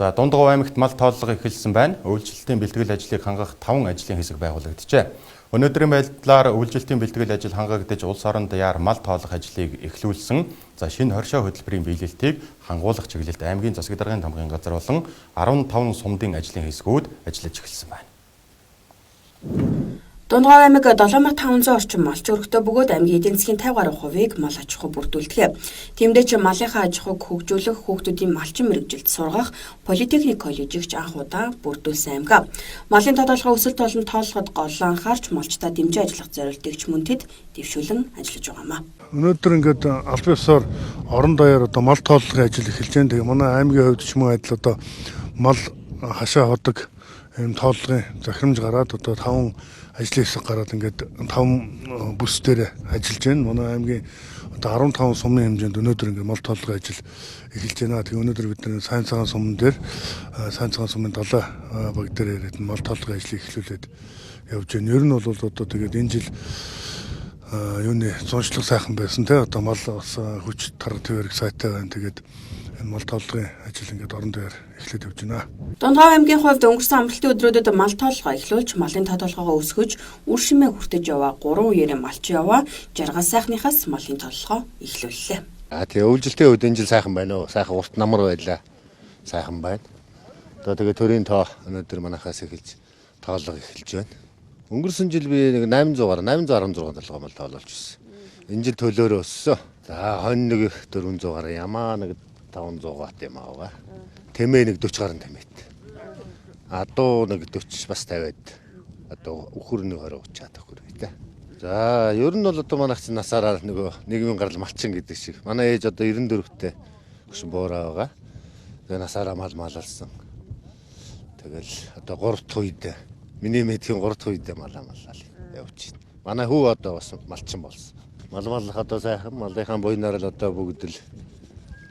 За, Дундгов аймагт мал тооллого эхэлсэн байна. Үйлчлэлтийн бэлтгэл ажлыг хангах 5 ажлын хэсэг байгуулагджээ. Өнөөдрийн байдлаар үйлчлэлтийн бэлтгэл ажил хангагдаж, улс оронд даяар мал тоолох ажлыг эхлүүлсэн. За, шинэ хоршоо хөтөлбөрийн биелэлтийг хангуулах чиглэлд аймгийн засаг даргын тамгын газар болон 15 сумдын ажлын хэсгүүд ажиллаж эхэлсэн байна. Дундгов аймаг 7500 орчим малч өргөтөө бөгөөд аймгийн эдийн засгийн 50 гаруй хувийг мал аж ахуй бүрдүүлдэг. Тиймдээ ч малынхаа аж ахуйг хөгжүүлэх, хүүхдүүдийн малчин мэргэжилд сургах политехник коллежийг ч анх удаа бүрдүүлсэн аймаг. Малын тоо толгой өсөлт болон тооллогод голлоо анхаарч, малчдаа дэмжин ажиллах зорилтыг ч мөн тэд дэвшүүлэн ажиллаж байгаамаа. Өнөөдөр ингээд албан ёсоор орон даяар одоо мал тооллогын ажил эхэлж байна. Тэгээ манай аймгийн хувьд ч мөн адил одоо мал хашаа ходог юм тооллогын захирамж гараад, одоо 5 ажлын хэсэг гараад, ингээд 5 бүс дээр ажиллаж байна. Манай аймгийн одоо 15 сумын хэмжээнд өнөөдөр ингээд мал тооллогын ажил эхэлж байна. Тэгээ өнөөдөр бид нар Сайн цагаан суман дээр, Сайн цагаан сумын 7 баг дээр ирээд мал тооллогын ажлыг эхлүүлээд явж байна. Ер нь бол одоо тэгээд энэ жил юуны зуншлаг сайхан байсан те, одоо мал бас хүч тарга твэрэг сайтай байна. Тэгээд энэ мал тооллогын ажил ингээд орон дээр эхлээд явж байна. Дундгов аймгийн хувьд өнгөрсөн амралтын өдрүүдэд мал тооллогоо эхлүүлж, малын тоо толгойгоо өсгөж, үр шимээ хүртэж яваа 3 үеэрээ малчин яваа Жаргал сайхныхаас малын тооллогоо эхлүүллээ. А тэгээ өвлжилтийн үед энэ жил сайхан байна уу? Сайхан урт намар байлаа. Сайхан байна. Одоо тэгээ төрийн тоо өнөөдөр манахаас эхэлж тооллого эхэлж байна. Өнгөрсөн жил би нэг 800 гаруй, 816 толгой мал тоололж ирсэн. Энэ жил төлөөрөө өссөн. За, хонь нэг 400 гаруй, ямаа нэг 500 гат юм аа. Тэмээ нэг 40 гаруй тэмээт. Адуу нэг 40 бас 50-ад. Одоо үхэр нэг 20 30 төхөр бай та. За, ер нь бол одоо манайх чинь насаараа нөгөө нийгмийн гарал малчин гэдэг шиг. Манай ээж одоо 94-тэй хөшин буураа байгаа. Тэгээ насаараа мал малалсан. Тэгэл одоо 3 дахь үед, миний мэдхийн 3 дахь үед малаа маллаа явж байна. Манай хүү одоо бас малчин болсон. Мал маллах одоо сайхан, малынхаа буйнаар л одоо бүгд л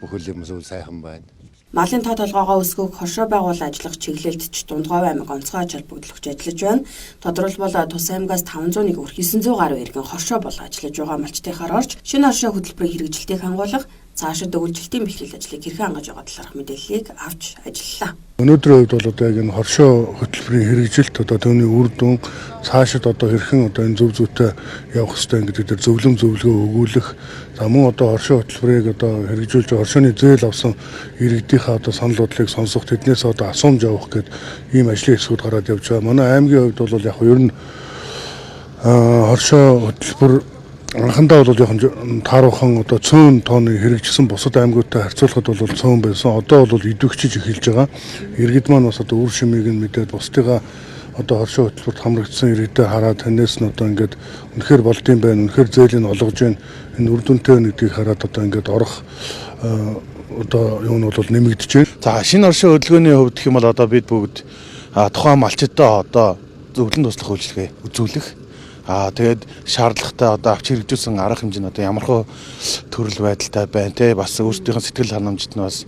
бүхэл юм зүйл сайхан байна. Малын тоо толгоогоо өсгөх, хоршоо байгуул ажиллах чиглэлд ч Дундгов аймаг онцгой ач холбогдол өгч ажиллаж байна. Тодорхойлбол, тус аймгаас 501 өрх, 900 гаруй иргэн хоршоо болон ажиллаж байгаа малчдынхаар орж, шинэ хоршоо хөтөлбөрийн хэрэгжилтийг хангуулах, цаашид өвлжилтийн бэлтгэл ажлыг хэрхэн хангаж байгаа талаарх мэдээллийг авч ажиллалаа. Өнөөдрийн хувьд бол одоо яг энэ хоршоо хөтөлбөрийн хэрэгжилт, одоо түүний үр дүн, цаашид одоо хэрхэн одоо энэ зөв зүйтэй явах ёстой гэдэг дээр зөвлөм зөвлөгөө өгүүлэх, за мөн одоо хоршоо хөтөлбөрийг одоо хэрэгжүүлж, хоршооны зээл авсан иргэдийнхээ одоо санал бодлыг сонсох, тэднээс одоо асуумж авах гээд ийм ажлын хэсгүүд гараад явж байгаа. Манай аймгийн хувьд бол яг ер нь хоршоо хөтөлбөр анхандаа бол яг тааруухан одоо цөөн тооны хэрэгжсэн, бусад аймагуудтай харьцуулахад бол цөөн байсан. Одоо бол идэвхжиж эхэлж байгаа. Иргэд маань бас одоо үр шимийг нь мэдээд, бусдыгаа одоо хоршоо хөтөлбөрт хамрагдсан иргэдээ хараад, танаас нь одоо ингээд үнэхээр болдсон байна, үнэхээр зээлийг олгож байна. Энэ үр дүнтэй байна гэдгийг хараад одоо ингээд орох одоо юу нь бол нэмэгдэж байна. За, шинэ оршин хөдөлгөөний хувьд гэх юм бол одоо бид бүгд тухайн малчдаа одоо зөвлөн туслах үйлчилгээ үзүүлэх. Тэгээд шаардлагатай одоо авч хэрэгжүүлсэн арга хэмжээ нь одоо ямархуу төрөл байдалтай байна те, бас өөрсдийнх нь сэтгэл ханамжид нь бас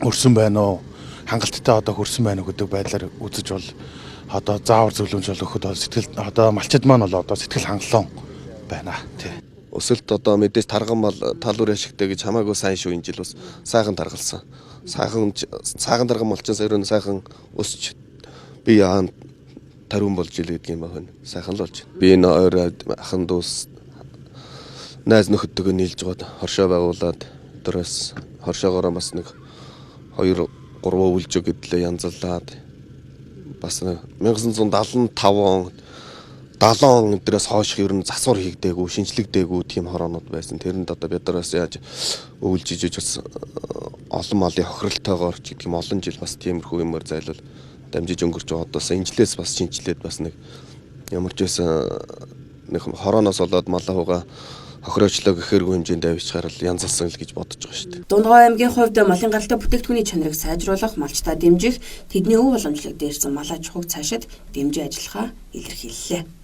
өрсөн байна уу, хангалттай одоо хөрсөн байна уу гэдэг байдлаар үзэж бол одоо заавар зөвлөмж бол өгөхөд бол сэтгэл одоо малчид маань бол одоо сэтгэл хангалуун байна тий. Өсөлт одоо мэдээж тарган мал тал үр ашигтай гэж хамаагүй сайн шүү, энэ жил бас сайхан таргалсан. Сайхан сайхан тарган малчин ер нь сайхан өсч би яан тариун болж ил гэдэг юм байна. Сайхан л болж. Би энэ ойр ахан дүүс найз нөхөдтэйгөө нийлж гоод хоршоо байгуулад дөрөөс хоршоогоороо бас нэг 2 3 өвлжөг гэдлээ янзаллаад, бас 1975 он, 70 он өдрөөс хойш ер нь засвар хийгдээгүй, шинжлэгдээгүй тийм хороонууд байсан. Тэрэнд одоо бид нараас яаж өвлж ижиж бас олон малын хохиролтойгоор ч гэдэг юм, олон жил бас тиймэрхүү юмар зайлвал дамжиж өнгөрч байгаа. Одоо энэ жилээс бас шинжилээд, бас нэг ямар ч байсан нэг хорооноос болоод малаа хугаа хохироочлоо гэхэргүй хэмжээнд авчиж гарал янзалсан л гэж бодож байгаа шүү дээ. Дундгов аймгийн хувьд малын гаралтай бүтээгдэхүүний чанарыг сайжруулах, малчдаа дэмжих, тэдний өв уламжлалыг дээрсэн мал аж ахуйг цаашид дэмжин ажиллахаа илэрхийллээ.